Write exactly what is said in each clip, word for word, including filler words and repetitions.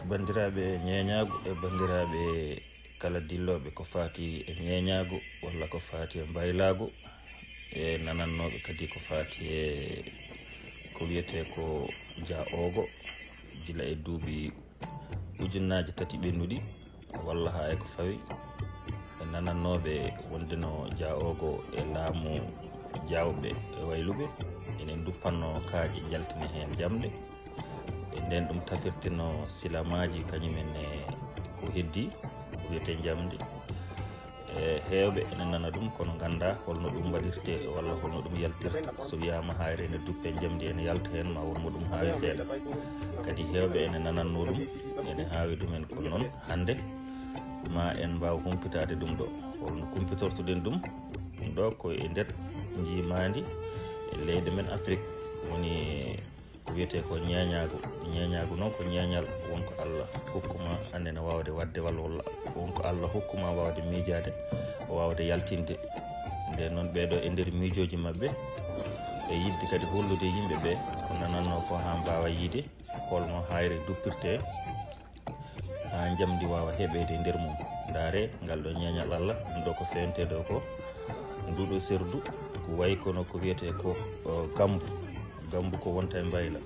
Banndiraaɓe ñeeñaagu e banndiraaɓe kala dillooɓe ko faati e ñeeñaagu walla ko faati e mbaylaagu, e nanannooɓe kadi ko faati e ko wiyetee ko Dia Ogo, gila e duuɓi ujunnaaje tati ɓennuɗi walla haa e ko fawi, e nanannooɓe wonde no Dia Ogo e laamu Diawɓe e Wayluɓe ene nduppanno kaaƴe, jaltina heen jamɗe. E ndeen ɗum tafirtino silamaaji kañum en e ko heddii, ko wiyetee njamndi. E heewɓe ene nana ɗum, kono nganndaa holno ɗum waɗirtee walla holno ɗum yaltirta. So wiyaama haayre ene duppee, njamndi ene yalta heen, ma won mo ɗum haawi seeɗa. Kadi heewɓe ene nanannoo ɗum, ene haawi ɗum en. Kono noon, hannde ma en mbaaw humpitaade ɗum ɗo. Holno kumpitorto-ɗen ɗum? Ɗum ɗo ko e nder njiimaandi e leyɗe men Afrik woni ko wiyetee ko ñeeñaagu. Ñeeñaagu noon ko ñeeñal won ko Allah hokkuma, aan ene waawde waɗde walla, walla won ko Allah hokkuma waawde miijaade, waawde yaltinde. Ndeen noon, ɓee ɗo e nder miijooji maɓɓe, e yiɗde kadi hollude yimɓe ɓe ko nanannoo ko haa mbaawa yiide holno haayre duppirtee haa njamndi waawa heɓeede e nder mum. Ndaaree ngal ɗo ñeeñal Allah, ɗum ɗo ko feewntee ɗo ko nduɗo serdu, ko wayi kono ko wiyetee ko, o, gambu. Gambu ko wonta e mbayla.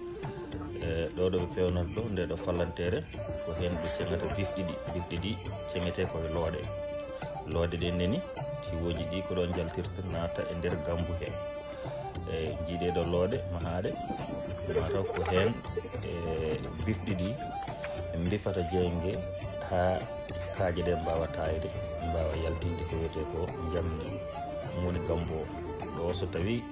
E, ɗo ɗo ɓe peewnata ɗo, nde ɗo fallanteere, ko heen ɓe ceŋata bifɗi ɗi. Bifɗi ɗi ceŋetee ko e looɗe. Looɗe ɗe neni, tiwooji ɗi ko ɗo njaltirta, naata e nder gambu he. E, njiiɗee ɗo looɗe mahaaɗe, mataw ko heen, e, bifɗi ɗi mbifata jeynge haa kaaƴe ɗe mbaawa taayde, mbaawa yaltinde ko wiyetee ko njamndi. Ɗum woni gambu o. Ɗo so tawii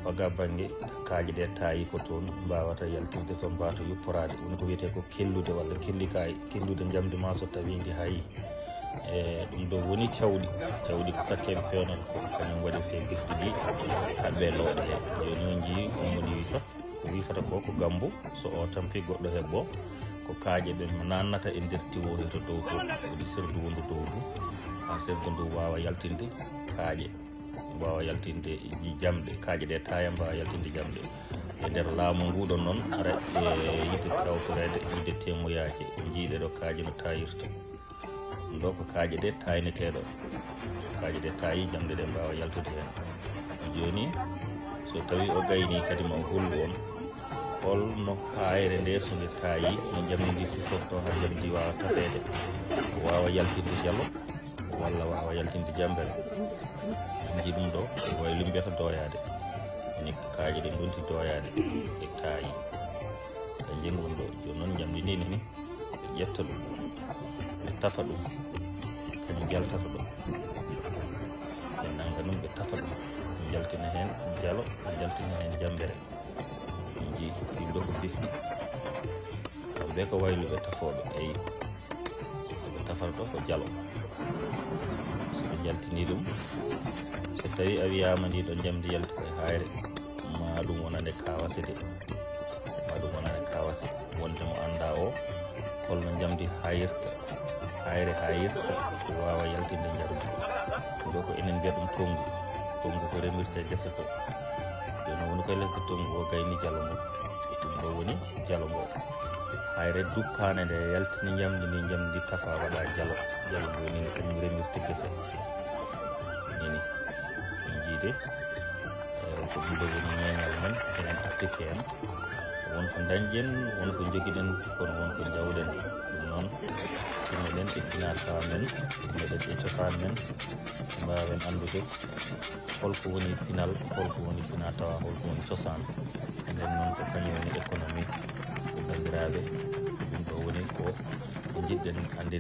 oga bannge kaaƴe ɗe taayi ko toon mbaawata yaltinde, toon mbaawata yupporaade. Woni ko wiyetee ko kellude walla kellikaay, kellude njamndi ma so tawii ndi hayi. E, ɗum ɗo woni cawɗi. Cawɗi ko sakkeeɓe peewnata ko kañum waɗirtee bifɗi ɗi, haɓɓee looɗe he. Jooni on njii on woni wifa. Ko wifata ko, ko gambu. So o tampi goɗɗo heɓɓo, ko kaaƴe ɓe naannata e nder tiwo he to dow to. Woni serdu wondu dow ndu. Haa serdu ndu waawa yaltinde kaaƴe. Mbaawa yaltinde ji-, jamɗe, kaaƴe ɗe taaya mbaawa yaltinde jamɗe. E nder laamu ngu ɗon noon, ara e yiɗde tawtoreede, yiɗde temoyaaje, njiiɗe ɗo kaaƴe no taayirta. Ɗo ko kaaƴe ɗe taaynetee ɗo. Kaaƴe ɗe taayi, jamɗe ɗe mbaawa yaltude heen. Jooni, so tawii o gaynii kadi ma o hollu on, holno haayre nde so nde taayi, no jamndi ndi sifortoo haa jamndi ndi waawa tafeede, waawa yaltinde jalo, walla waawa yaltinde jambere. En njii ɗum ɗo, ko wayi lumbiyata dooyaade. Woni ko kaaƴe ɗe ngonti dooyaade, ɗe taayi. Ka njengu ɗum ɗo, jooni noon njamndi ndi nani, ɓe ƴetta ɗum, ɓe tafa ɗum, kañum jaltata ɗo. Ɓe nannga ɗum, ɓe tafa ɗum, ɓe njaltina heen jalo, ɓe njaltina heen jambere. En njii ɗiin ɗo ko bifɗi. Kamɓe ko wayluɓe tafooɓe, eyi. Ko ɓe tafata ɗo ko jalo. So ɓe njaltinii ɗum, so tawii a wiyaama ndi ɗo njamndi yalti ko e haayre, ma ɗum wonande kaawase de. Ma ɗum wonande kaawase. Wonde mo anndaa o, holno njamndi haayirta, haayre haayirta, waawa yaltinde njamndi. Ɗo ko enen mbiya ɗum tonngu. Tonngu ko remirta e gese ko. Jooni woni koye lesdi tonngu o gayni jalo ngo. Ɗum ɗo woni jalo ngo. Haayre duppaande nde yaltini njamndi ndi, njamndi ndi tafa waɗa jalo. Jalo ngo ni kañum remirta gese. Nani. En njii de, e, ko ɗum ɗo woni ñeeñal men, enen Afrique en. Won ko dañɗen, won ko njogiɗen, kono won ko njawɗen. Ɗum noon, tinnoɗen e finaa-tawaa men, tinnoɗen e cosaan men, mbaawen anndude holko woni pinal, holko woni finaa-tawaa, holko woni cosaan. Nden noon ko kañum woni économie, ko banndiraaɓe, ɗum ɗo woni ko njiɗɗen anndude.